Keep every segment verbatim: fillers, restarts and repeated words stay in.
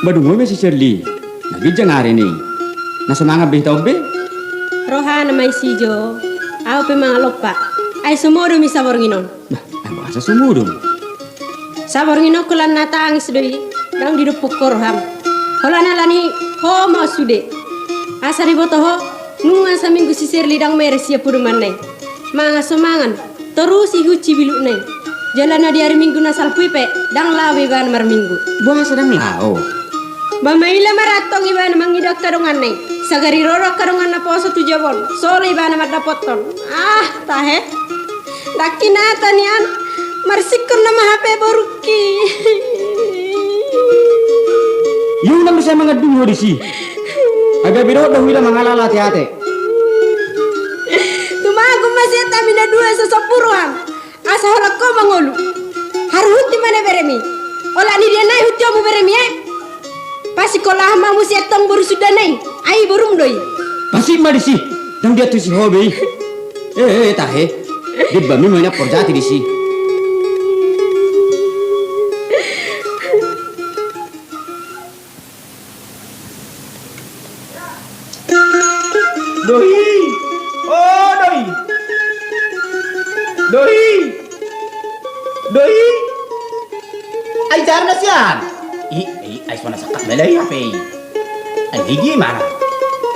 Ba dung ho ma si Serli. Na ginjang ari ni. Na so mangan be hita on be? Rohana ma i si jo. Ahu pe mangalompa. Ai so modom i saborngin on. Bah, ai boasa so modom? Saborngin on holan na tangis do i. Ndang didophon ho roham. Holan ala ni ho ma on sude. Asa diboto ho. Nunga saminggu si Serli ndang meres ia podomanna i. Mangan so mangan, torus ihunci bilukna i. Jala na di ari Minggu na salpu i pe, ndang laho be ibana marminggu. Boasa ndang laho? Ba maila ma ra antong ibana mangido angka donganna i. Sagar i ro do angka donganna poso tu jabu on, so do ibana mandapothon. Ah, tahe. Ndang hinata nian, marsingkon nama hape borungki. Ia unang bisa mangandungi ho disi. Gabe dohot do huida mangalala ate-ate. Tumagon ma sian hami na dua so sampulu roham. Asa holan ho mangolu. Haru hunti ma na beremi. Olat ni dia nai hunti hamu beremi e. Pasikola hamu sian tong boru suda nai. Ai borum do i. Pasik ma disi. Ndang diantusi ho be i. Eh, eh, tahe. Dibbami ma ina porjati disi. Dohi! O dohi! Dohi! Dohi! Ai jana sian. I, i, ai sona sakkat melai hape i. Ai gigi mana?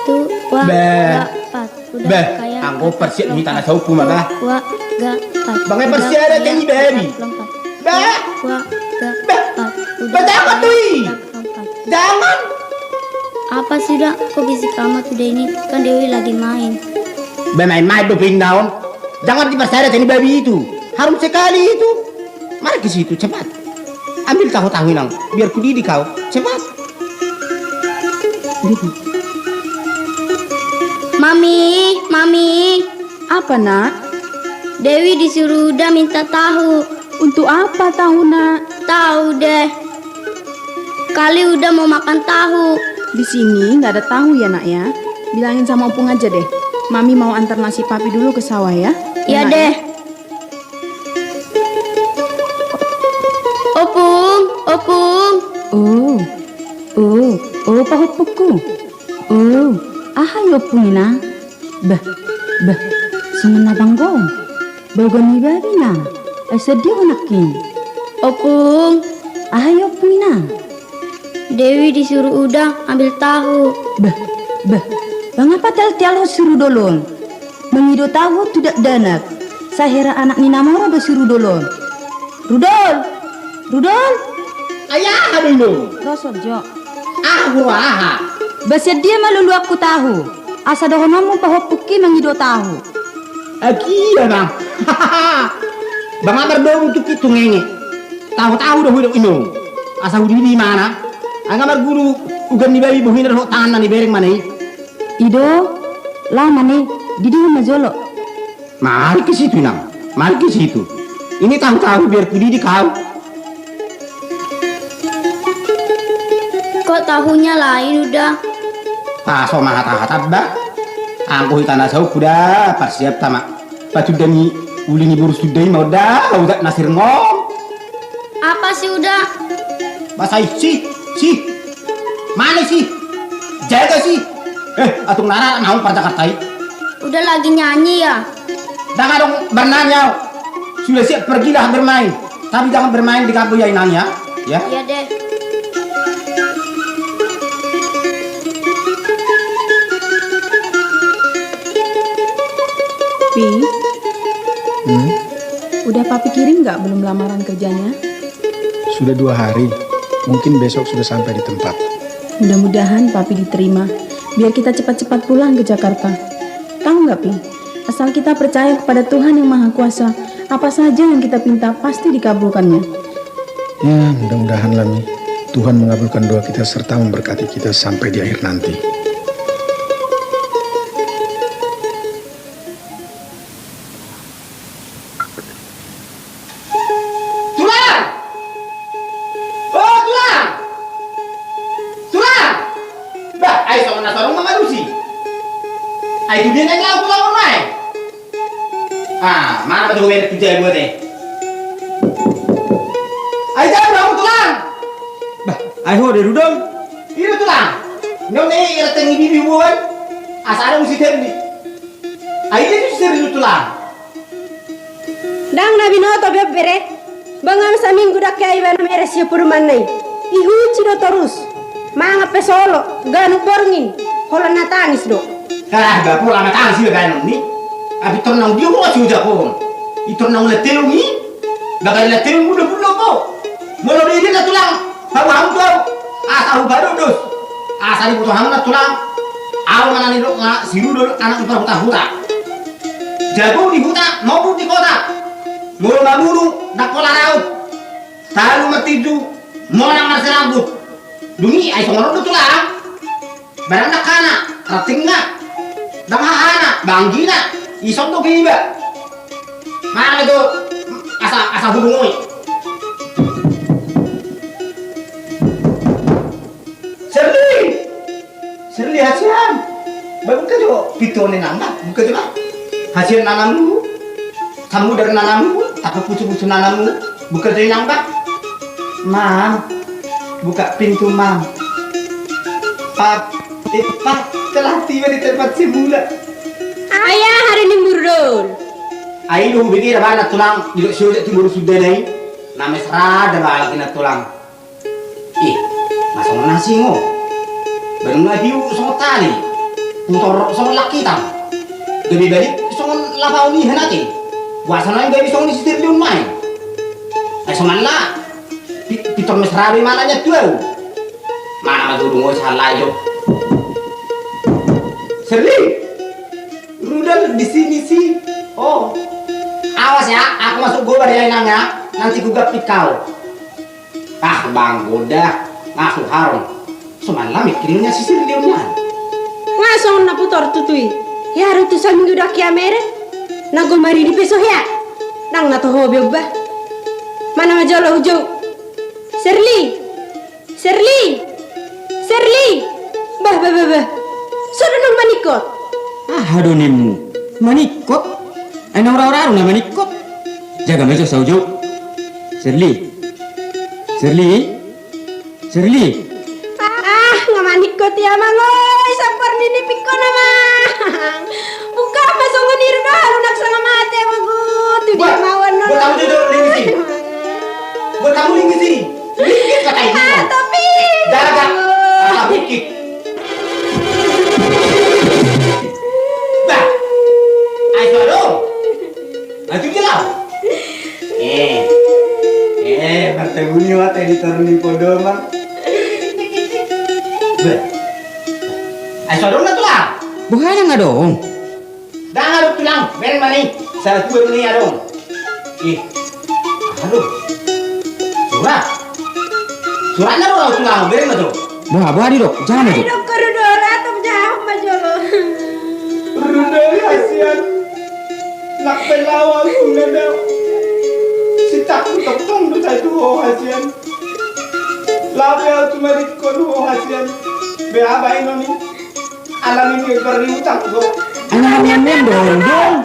Tu, wa, ga, pat. Bah, anggo parsiat ni tana saupu ma bah. Wa, ga, pat. Bang ai parsiat ada tani babi. Bah. Wa, ga, pat. Bah, jangan tu i. Jangan. Apa sudah? Kok berisik amat udah ini? Kan Dewi lagi main. Bah, main-main do pindaon. Jangan diparsiat ada tani babi itu. Harum sekali itu. Mari ke situ, cepat. Ambil tahu-tahu inang, biar kudidik kau. Cepat. Mami, Mami. Apa, Nak? Dewi disuruh Uda minta tahu. Untuk apa tahu, Nak? Tahu deh. Kali Uda mau makan tahu. Di sini nggak ada tahu ya, Nak, ya. Bilangin sama Opung aja deh. Mami mau antar nasi Papi dulu ke sawah ya. Iya deh. Opung, Opung. O, o, o, pahompungku. O, aha i Opung inang? Bah, bah, songon na banggo. Bau ugan ni babi na. Ai sedia ho nangkin. Opung. Aha i Opung inang? Dewi disuruh Uda ambil tahu. Bah, bah, bah ngapa teal-teal ho si Rudol on? Mangido tahu ho tu dakdanak. Sai hera anak ni na moro do si Rudol on. Rudol! Rudol! Ai aha do inong? Ro songon jo. Aha huroha? Bah sian dia ma luluanku tahu? Asa dohononmu pahompungki mangido tahu. Agia na. Bang amar do untuk itu ngenge. Tahu-tahu do hudok inong. Asa hudidi mana? Ai nga marguru ugan ni babi bohina dohot tanganna, nibereng mana i? I do, laho mana i, didihon ma jolo. Mari ke situ inang, mari ke situ. Ini tahu-tahu biar kudidik kau. Kok tahunya lain Uda? Paso ma hata-hata bah. Anggo hita na sahup Uda, parsiap ta ma. Patunda ni uli ni boru suda i ma Uda, uda na sirngom. Apa si Uda? Basai si, si. Mana si? Jaga si. Eh, atung nara naung par Jakarta i. Uda lagi nyanyi ya? Ndang adong bernyanyi au. Sudah siap pergilah bermain. Tapi jangan bermain di kampung ya inang ya. Ya. Iya deh. Pi. Hmm? Udah Papi kirim nggak belum lamaran kerjanya? Sudah dua hari. Mungkin besok sudah sampai di tempat. Mudah-mudahan Papi diterima. Biar kita cepat-cepat pulang ke Jakarta. Tahu nggak, Pi? Asal kita percaya kepada Tuhan yang Maha Kuasa, apa saja yang kita pinta pasti dikabulkannya. Ya, mudah-mudahan lah, Mi. Tuhan mengabulkan doa kita serta memberkati kita sampai di akhir nanti. Tulang! O Tulang! Tulang! Bah, ai songon na so adong mangalusi. Ai tu dia nai laho Tulang on ma i. Ah, mana ma tu ho merek tu jabu ate. Ai jabu hamu Tulang! Bah, ai ho do Rudol. I do tulang. Nang i ira tangi bibi buan. Asa adong si Serli. Ai dia tu si Serli do tulang. Ndang na binoto be on bere. Bangam saminggu ndang hea ibana mere sian podomanna i. Ihunci do torus. Mangan pe so olo, ganup borngin. Holan na tangis do. Ah, ba pola na tangis iba baenon ni. Ai pintor naung dia ho si ujak on. Pintor naung na teung i. Bagari na teung muda muda po. Molo dia dia na tulang. Hamu hamu do. Asa hupadodos. Asa diboto hamu na tulang. Au ma na nidok na si Rudol anak ni parhuta-huta. Jago di huta maupun di kota. Molo mamunu ndang pola raut. Talu martinju monang marsirangguk. Dung i ai songon on do tulang. Barang ndang hahana rantingna. Ndang hahana banggina. Ison do pe iba. Mana do asa asa hudungoi. Serli! Serli hasian! Ba buka jo pintu on inang ba, buka jo ba. Hasian nanamu, samudar nanamu, tapa pusu-pusu nanamu, buka jo inang ba. Mam, buka pintu mam. Pap, eh, pap, telah tiba di tempat semula. Ayah hari ini murdol. Ai do hubege da ba na tulang, didok si ojak timur suda na i. Na mesra da ba lagi na tulang. Ih, nga songon asing ho. Badan na hiu songon tali. Putor songon lakitan. Gabe balik songon lapaon i hanate. Boasa na gabe songon i si Tirlion mai. Ai songon la. Pi-, pintor mesra be mananya tu au. Mana ma tu dungo salai jo. Serli. Rudal di sini sih. Oh. Awas ya, aku masuk gobar ya inang ya. Nanti ku gapit kau. Ah, banggo da. Nga huharong. Somalna mikirnya si Sirlion nian. Nga songon na putor tutu i. Hea do tu saminggu ndang hea mere. Nanggo marini pe so hea. Ndang na toho be on ba. Mana ma jolo hujou. Serli. Serli. Serli. Bah, bah, bah, bah. So do naung maningkot. Aha do nimmu? Maningkot? Ai na ora-ora do na maningkot. Jaga ma jo saujou. Serli. Serli. Serli. Ah, nga maningkot i amang oi, sampar ni nipingkon amang. Buka ma songon i do, halunak sanga mate amang oi. Tu dia mauan non. Buat tamu jo linggisi. Buat tamu linggisi. Linggis kata ini. Ah, tapi. Jaga. Ah, bukit. Bah. Ai so adong. Maju ke lau. Eh. Eh, martabuni mata editor ni podoman. Bah. Ai so adong na tulang. Boha ndang adong. Ndang adong tulang, bereng ma ni. Salah tulang ni adong. Ih. Aduh. Surat. Suratna ro tulang, bereng ma jo. Boha, boha didok, jaha ma jo. Didok ko Rudol, atau jaha ma jolo. Rudol hasian. Nang pe laho au tu na dao. Sitak ku tongtong do sai tu ho hasian. Laho pe au tu maringkot ho hasian. Be aha baenon i. Alani ni berri utang do. Anak nang nang do dong.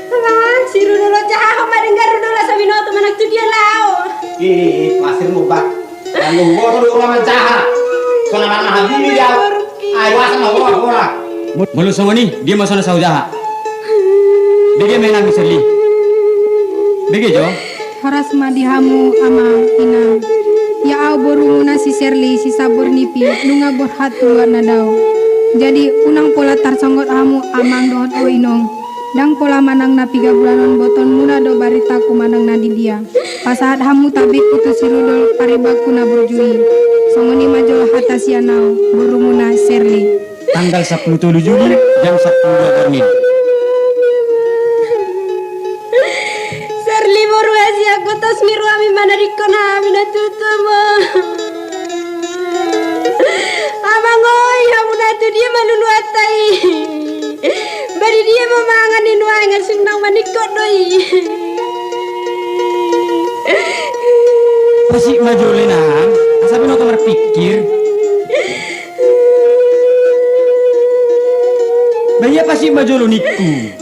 Bang, si Rudol on jaha ho ma denggan Rudol asa binoto manang tu dia laho. Ih, pasir mubah. Lalu gua tuh orang jaha. Sona mana habili dia. Ayo asal mau gua. Mul-, molo songon i, dia ma sona sahu jaha. Bege menang Serli. Bege jo. Horas ma di hamu amang inang. Ia au borumuna si Serli, si Sabor Nipi, nunga borhat tu luat na dao. Jadi unang pola tarsonggot hamu amang dohot o inong. Ndang pola manang na piga bulan on botonmuna do baritaku manang na di dia. Pasahat hamu tabikku tu si Rudol paribanku na burju i. Songon i ma jolo hata sian au, borumuna Serli. Tanggal sampulu tolu Juli, jam sampulu dua borngin. Serli boru hasian, gotas miru hami manadingkon hami na tutu ma. Amang oi, hamu na tu dia ma luluanta i. Ba di dia ma mangan i nuaeng, sundang maningkot do i. Pasik ma jolo inang, asa binoto marpikir. Ba ia pasik ma jolo ningku.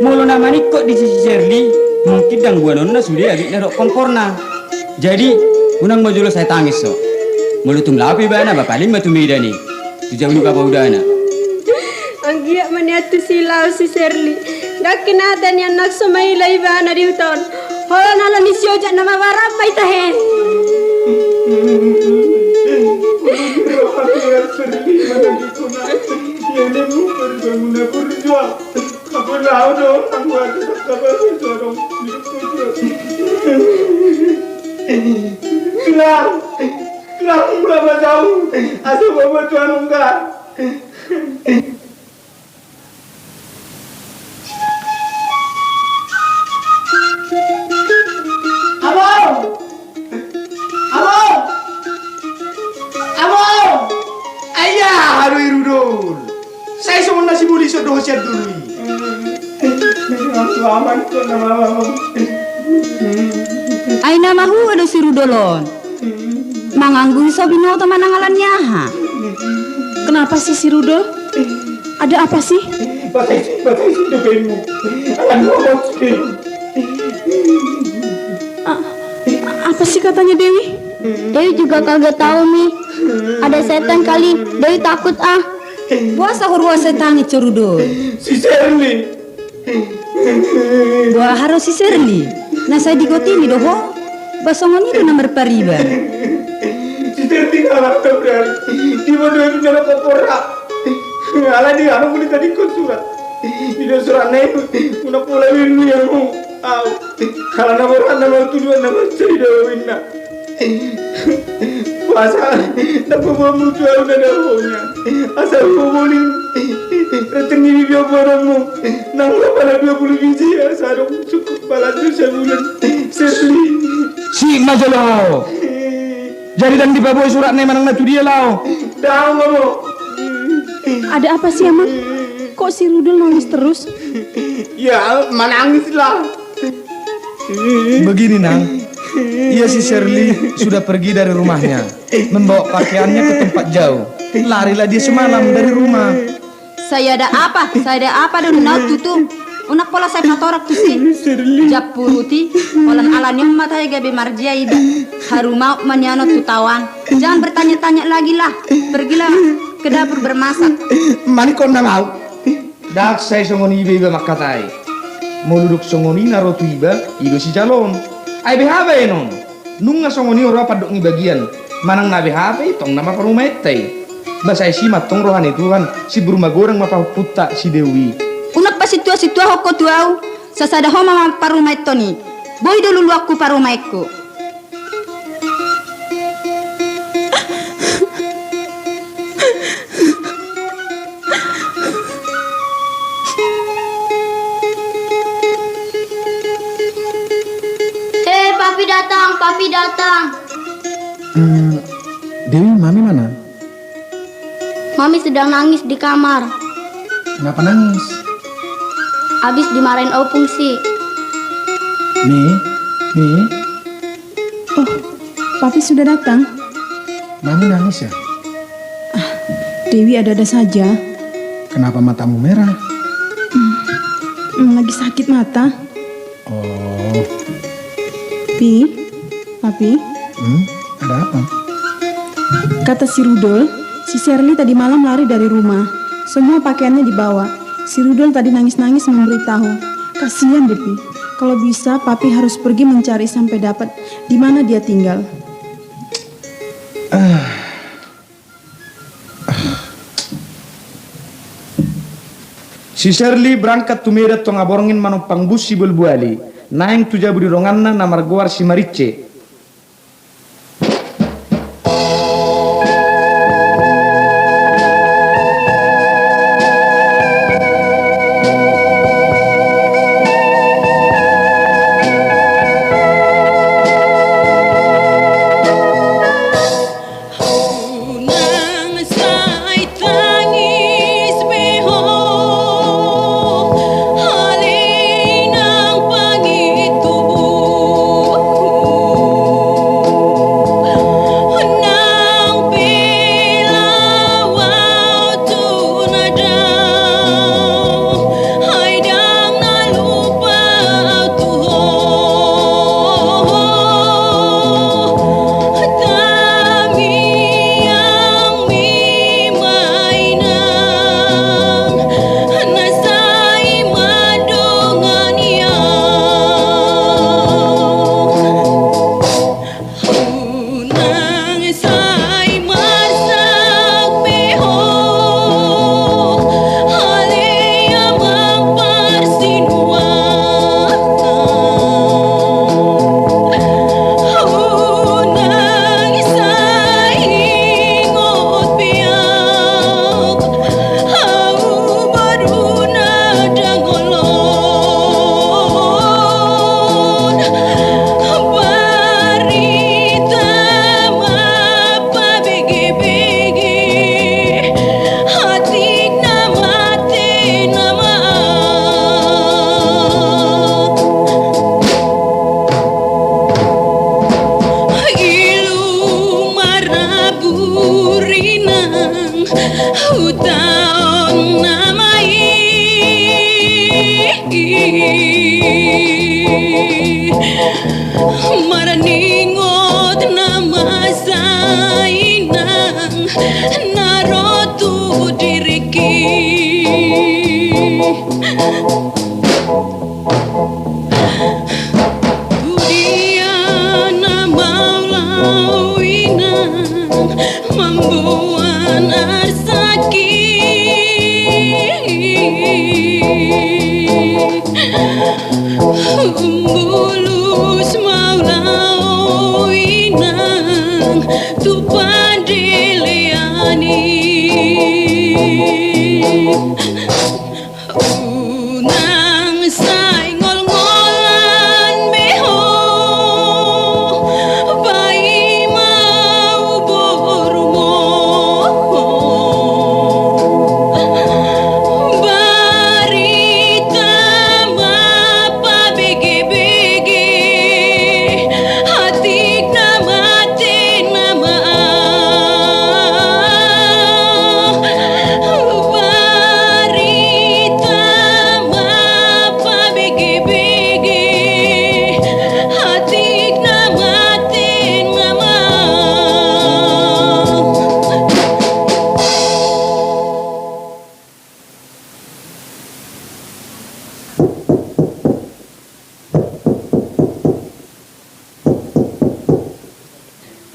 Molo na maningkot di si Serli, mungkin dangguanonna sude abitna dohot komporna. Jadi, unang ma jolo sai tangis ho. Molo tung laho pe ibana, ba paling ma tu medan i, tu jabu ni papaudana. Anggiat ma nian tusi laho si Serli. Ndang hinata nian nang so maila ibana di huta on. Holan ala ni si Ojak na mabarat ma i tahe. Tulang, tulang, mula ma jabu, asa bobo tuan unggal. Amo! Amo! Amo! Ai aha do i Rudol? Sai songon na simulis do ho sian dulu i. Ai na mahua do si Rudol on. Manganggu so binoto manang ala ni aha? Kenapa sih si Rudol? Ada apa sih? Batai si, batai si dogenmu. Ala ni apa sih? A-, apa sih katanya Dewi? Dewi juga kagak tahu, Mi. Ada setan kali. Dewi takut, ah. Boasa huroha setan i, Rudol? Si Serli. Boha ro si Serli? Na sai digotimi do ho? Ba songon i do na marpariban. Si Serli na anak tau dari. Di mana dia punya anak kopora? Ala dia anak boleh tadi kau surat. Di surat na itu. Guna pola ini ya mu. Au. Ala na borat na mau tuduhan na mau cerita winna. Boasa, na bobomu tu au na dahonya. Asa boboli. Reting ni bibi oboranmu. Nang pala dua puluh biji, asa dong cukup pala tu sabulan. Serli. Si majolo. Jadi ndang dipaboi surat na i manang na tu dia laho? Ndang, Mama. Ada apa sih, Amang? Kok si Rudol nangis terus? Ya, manangis lah. Begini, Nang. Ia si Serli sudah pergi dari rumahnya, membawa pakaiannya ke tempat jauh. Larilah dia semalam dari rumah. Sai ada apa? Sai ada apa do ninna on tutu? Unang pola sai patorang tusi. Jampuruti, holan ala ni on ma tahe gabe marjea iba. Haru ma on ma nian on tu taon. Jangan bertanya-tanya lagi lah. Pergilah ke dapur bermasak. Manik on na mau. Ndang sai songon i be iba mangkatai. Molo dung songon i na ro tu iba, i do sijaloon. Ai beha baenon? Nunga songon i ro pandok ni bagian. Manang na beha pe i tong nama parumaenta i. Ba sai si ma tong roha ni Tuhan, si boru magodang ma pahompunta si Dewi. Unang pasituasituahon ho tu au, sasada ho ma parumaenhon i. Boi do luluanku parumaenku. Hei, Papi datang, Papi datang. Eh, Dewi, Mami mana? Mami sedang nangis di kamar. Kenapa nangis? Habis dimarahin Opung, Si. Mi, Mi. Oh, Papi sudah datang? Mami nangis ya? Ah, Dewi ada-ada saja. Kenapa matamu merah? Hmm, hmm, lagi sakit mata. Oh. Pi, Papi. Hmm? Ada apa? Kata si Rudol, si Serli tadi malam lari dari rumah. Semua pakaiannya dibawa. Si Rudol tadi nangis-nangis memberitahu. Kasihan deh, Pi. Kalau bisa, Papi harus pergi mencari sampai dapat di mana dia tinggal. Ah. Si Serli berangkat tu Medan tonga borngin manompang bus si Bolboali, naeng tu jabu ni donganna na margoar si Maritse. Dia na maulau inang mamboan arsaki. Umbolus maulau inang tu pandelean i. Unang sai ngolngolan be ho, paima ubormu. Barita ma pabegebege, atik nama te nama. Barita ma pabegebege, atik nama te nama.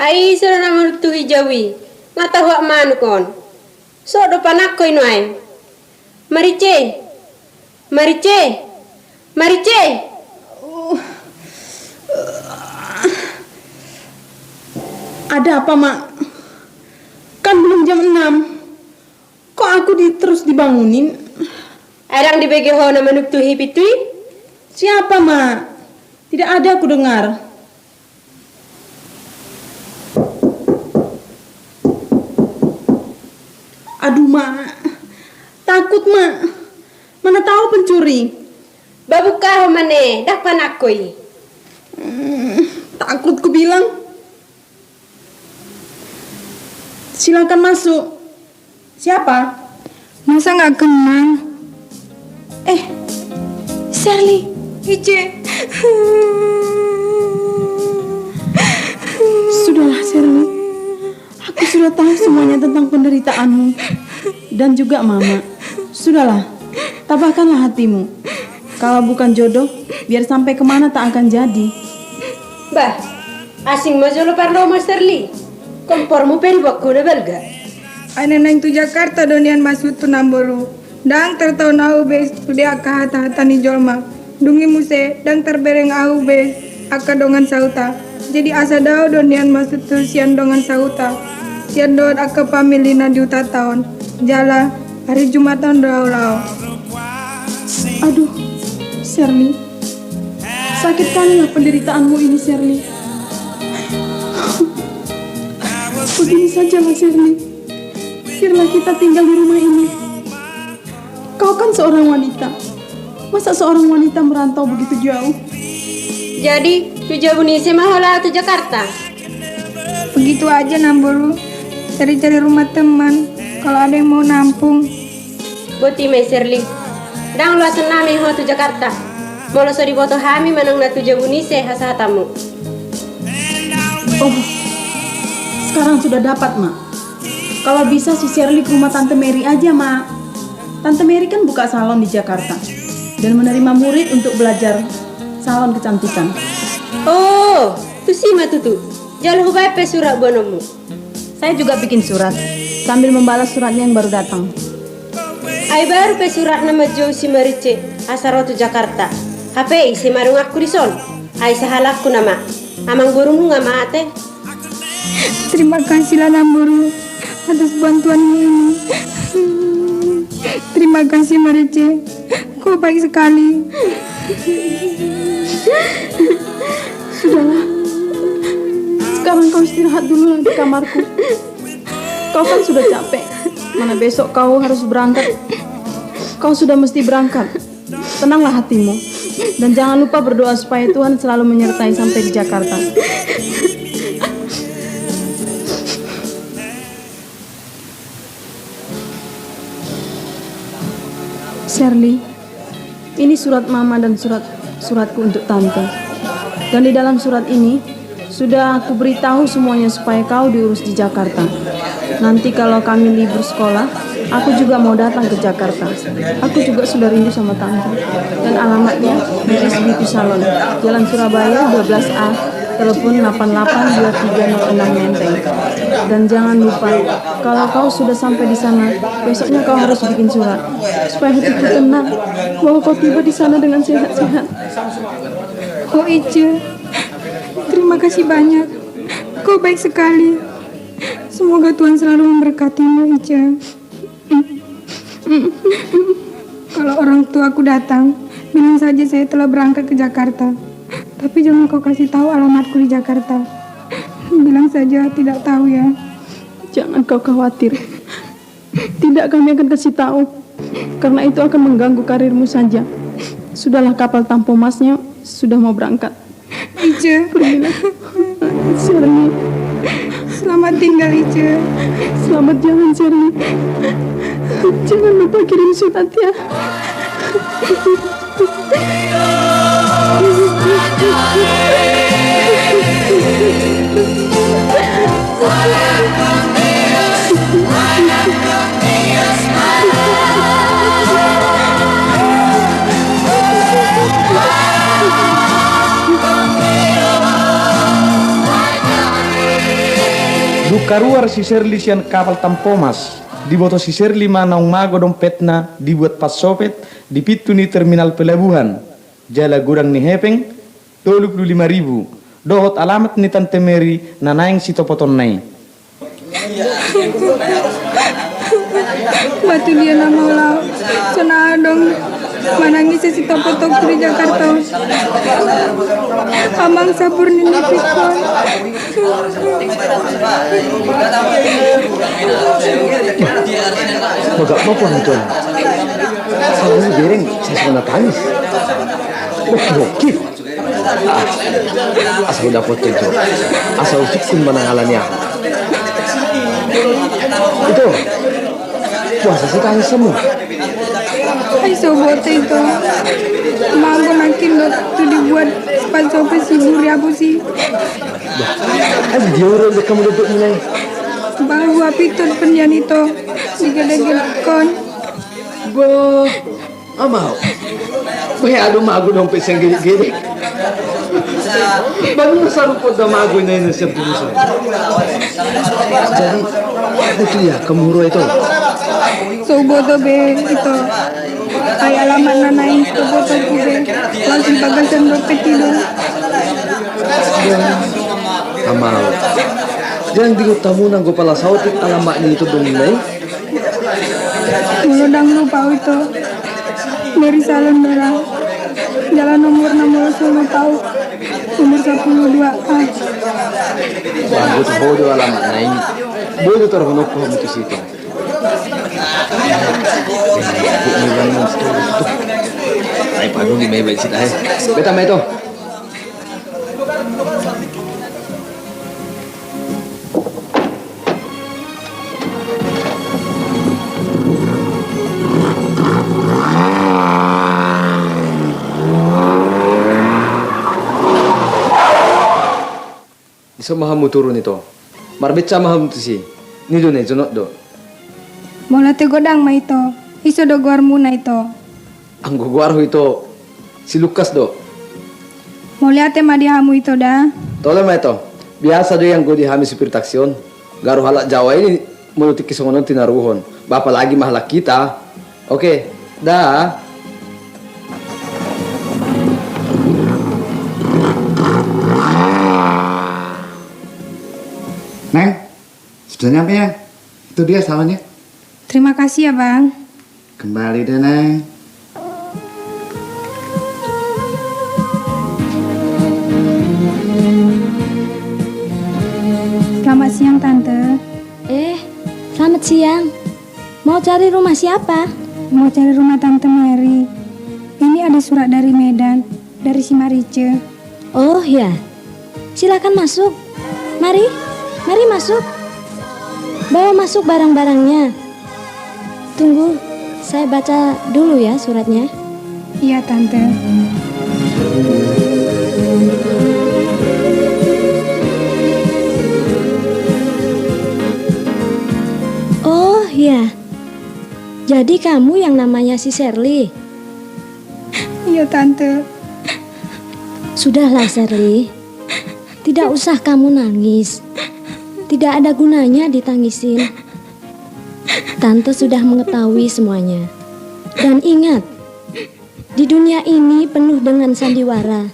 Ai ise do na manuktuhi jabu i, nga tahuak manuk on. Sogot do panangko i nuaeng. Marice! Marice! Marice! Ada apa, Mak? Kan belum jam enam. Kok aku di, terus dibangunin? Ai ndang dibege ho na manuktuhi pintu i? Siapa, Mak? Tidak ada aku dengar. Aduh, Mak. Takut, Mak. Mana tahu pencuri. Ba buka ho ma ne, ndang panangko i. Hmm, takut ku bilang. Silakan masuk. Siapa? Masa nggak kenal? Eh, Sherly. Ice. Sudahlah, Sherly. Aku sudah tahu semuanya tentang penderitaanmu. Dan juga Mama. Sudahlah, tabahkanlah hatimu. Kalau bukan jodoh, biar sampai kemana tak akan jadi. Bah, asing ma jolo parlomo, Sherly. Kompormu pe diboan ho na balga. Ai na naeng tu Jakarta do nian masuk tu namboru. Ndang tartaon ahu be sude angka hata-hata ni jolma. Dung i muse, ndang tarbereng ahu be angka dongan sahuta. Jadi asa dao do nian masuk tu sian dongan sahuta. Sian dohot angka pamili na di hutanta on. Jala, ari Jumatan do ahu laho. Aduh, Sherly. Sakit kali lah penderitaanmu ini, Sherly. Begini sajalah, Sherly. Biarlah kita tinggal di rumah ini. Kau kan seorang wanita. Masa seorang wanita merantau begitu jauh? Jadi, tu jabu ni ise ma ho laho tu Jakarta? Begitu aja, namboru. Cari-cari rumah teman. Kalau ada yang mau nampung. Boti ma i, Sherly. Ndang luasan nami ho tu Jakarta. Molo so diboto hami manang na tu jabu ni ise hasahatanmu. Oh, sekarang sudah dapat, Mak. Kalau bisa si Sherly ke rumah Tante Mary aja, Mak. Tante Mary kan buka salon di Jakarta dan menerima murid untuk belajar salon kecantikan. Oh, tusi ma tutu. Jala hubaen pe surat boanonmu. Saya juga bikin surat, sambil membalas suratnya yang baru datang. Ai baru pe suratna manjou si Marice, asa ro tu Jakarta. Hape ise ma donganku dison? Ai sahalakku nama. Amangborumu nga mate. Terima kasihlah, namboru, atas bantuanmu ini. Terima kasih, Marice. Kau baik sekali. Sudahlah. Sekarang kau istirahat dulu di kamarku. Kau kan sudah capek. Mana besok kau harus berangkat. Kau sudah mesti berangkat. Tenanglah hatimu. Dan jangan lupa berdoa supaya Tuhan selalu menyertai sampai di Jakarta. Sherly, ini surat Mama dan surat, suratku untuk Tante. Dan di dalam surat ini, sudah aku beritahu semuanya supaya kau diurus di Jakarta. Nanti kalau kami libur sekolah, Aku juga mau datang ke Jakarta. Aku juga sudah rindu sama Tante. Dan alamatnya di S B P Salon, Jalan Surabaya dua belas A, telepon delapan delapan dua tiga nol enam Menteng. Dan jangan lupa, kalau kau sudah sampai di sana, besoknya kau harus bikin surat supaya hatiku tenang bahwa kau tiba di sana dengan sehat-sehat. Oh Ica, terima kasih banyak. Kau baik sekali. Semoga Tuhan selalu memberkatimu, Ica. Kalau orang tuaku datang, bilang saja saya telah berangkat ke Jakarta. Tapi jangan kau kasih tahu alamatku di Jakarta. Bilang saja tidak tahu ya. Jangan kau khawatir. Tidak, kami akan kasih tahu. Karena itu akan mengganggu karirmu saja. Sudahlah, kapal Tampomasnya sudah mau berangkat. Ica. Pergilah. Sherly. Selamat tinggal, Ica. Selamat jalan, Sherly. Jangan lupa kirim surat ya. Dung karuar si Sherly sian kapal Tampomas, diboto si Sherly ma naung mago dompetna dibuat pansopet di pintu ni terminal pelabuhan, jala godang ni hepeng tolu pulu lima ribu, dohot alamat ni Tante Mary na naeng sitopotonna i. Batu dia nama ulau. Sana adong manangis si topo-topo di Jakarta. Amang sabur nini pikon. Bagak mau pulang itu. Salah ni bereng, saya sudah tangis. Oke, oke. Ah, asa hudapothon jo. Asa husikun manang alani aha. Ito. Puasa sih tangis semua. Ai so boto ito. Mago nangkin do tu dibuat pansopet si Buri abu si. Bah, ai dia udah kamu duduk mulai. Bahu api tu pendian ito. Digedek-gedek kon. Bah. Amau. Bah, adong mago dompet sian gedek-gedek. Baru na sarupo da mago na ina sian purusan. Jadi, itu ya, kemuro itu. So boto be ito. Ai alamat na naeng so boto ku be. Langsung bagasan dompet itu. Amau. Jangan digo tamu nanggo pala saotik alamat ni itu dong nai. Molo dang lupa au ito. Mary Salon do ra. Jala nomorna molo so lupa au. Nomor sapuluh dua A. Bagus bodo alamat nai. Bodo taruh nokku hamu tu situ. Ai padu di mai baik sita ai. Beta mai to. Dison ma hamu turun ito. Marbenca ma hamu tusi. Ni do na jonok do. Molo ate godang ma ito. Iso do goarmuna ito. Anggo goarhu ito si Lukas do. Mauliate ma di hamu ito da. Tole ma ito. Biasa do i anggo di hami supir taksi on. Garu halak Jawa i molo tingki songon on tinaruhon. Ba apalagi ma halak hita. Oke. Da. Neng, sudah nyampe ya? Itu dia salonnya. Terima kasih ya bang. Kembali deh, Neng. Selamat siang, Tante. Eh, selamat siang. Mau cari rumah siapa? Mau cari rumah Tante Mary. Ini ada surat dari Medan, dari si Marice. Oh ya, silakan masuk. Mari, mari masuk. Bawa masuk barang-barangnya. Tunggu, saya baca dulu ya suratnya. Iya, Tante. Oh ya, Jadi kamu yang namanya si Sherly? Iya, Tante. Sudahlah, Sherly. Tidak usah kamu nangis. Tidak ada gunanya ditangisin. Tante sudah mengetahui semuanya. Dan ingat, di dunia ini penuh dengan sandiwara.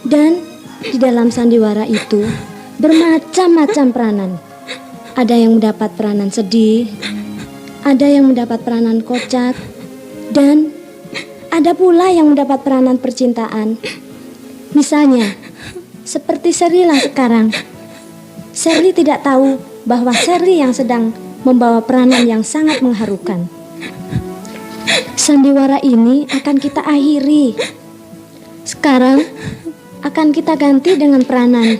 Dan di dalam sandiwara itu bermacam-macam peranan. Ada yang mendapat peranan sedih, ada yang mendapat peranan kocak, dan ada pula yang mendapat peranan percintaan. Misalnya, seperti Sherly lah sekarang. Sherly tidak tahu bahwa Sherly yang sedang membawa peranan yang sangat mengharukan. Sandiwara ini akan kita akhiri. Sekarang akan kita ganti dengan peranan.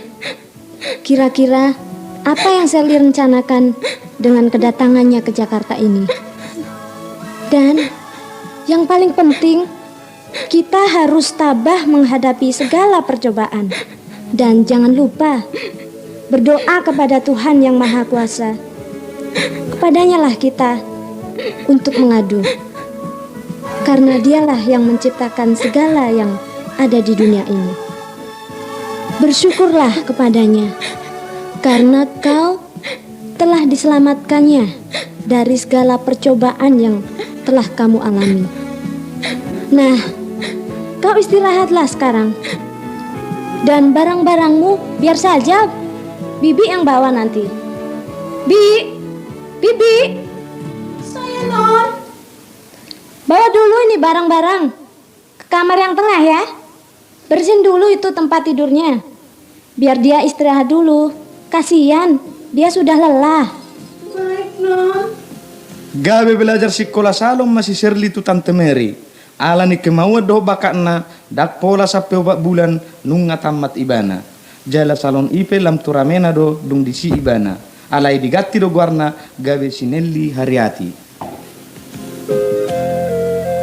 Kira-kira apa yang Sherly rencanakan dengan kedatangannya ke Jakarta ini? Dan yang paling penting, kita harus tabah menghadapi segala percobaan. Dan jangan lupa berdoa kepada Tuhan Yang Maha Kuasa. Kepadanyalah kita untuk mengadu. Karena Dialah yang menciptakan segala yang ada di dunia ini. Bersyukurlah kepada-Nya, karena kau telah diselamatkan-Nya dari segala percobaan yang telah kamu alami. Nah, kau istirahatlah sekarang. Dan barang-barangmu biar saja Bibi yang bawa nanti. Bi, Bibi. Saya, Non. Bawa dulu ini barang-barang ke kamar yang tengah, ya. Bersihin dulu itu tempat tidurnya. Biar dia istirahat dulu. Kasian, dia sudah lelah. Baik, Non. Gabe belajar sikola salon ma si Sherly tu Tante Mary. Ala ni kemauan dohot bakatna, ndang pola sampe opat bulan nunga tamat ibana. Jala salon i pe lam tu ramena do dung disi ibana. Alai diganti do goarna gabe si Nelly Hariati.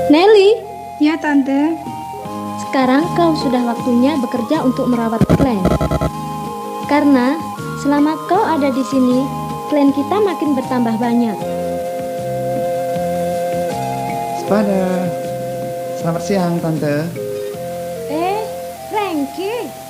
Nelly. Ya, Tante. Sekarang kau sudah waktunya bekerja untuk merawat klien. Karena selama kau ada di sini, klien kita makin bertambah banyak. Spada. Selamat siang, Tante. Eh, Frankie.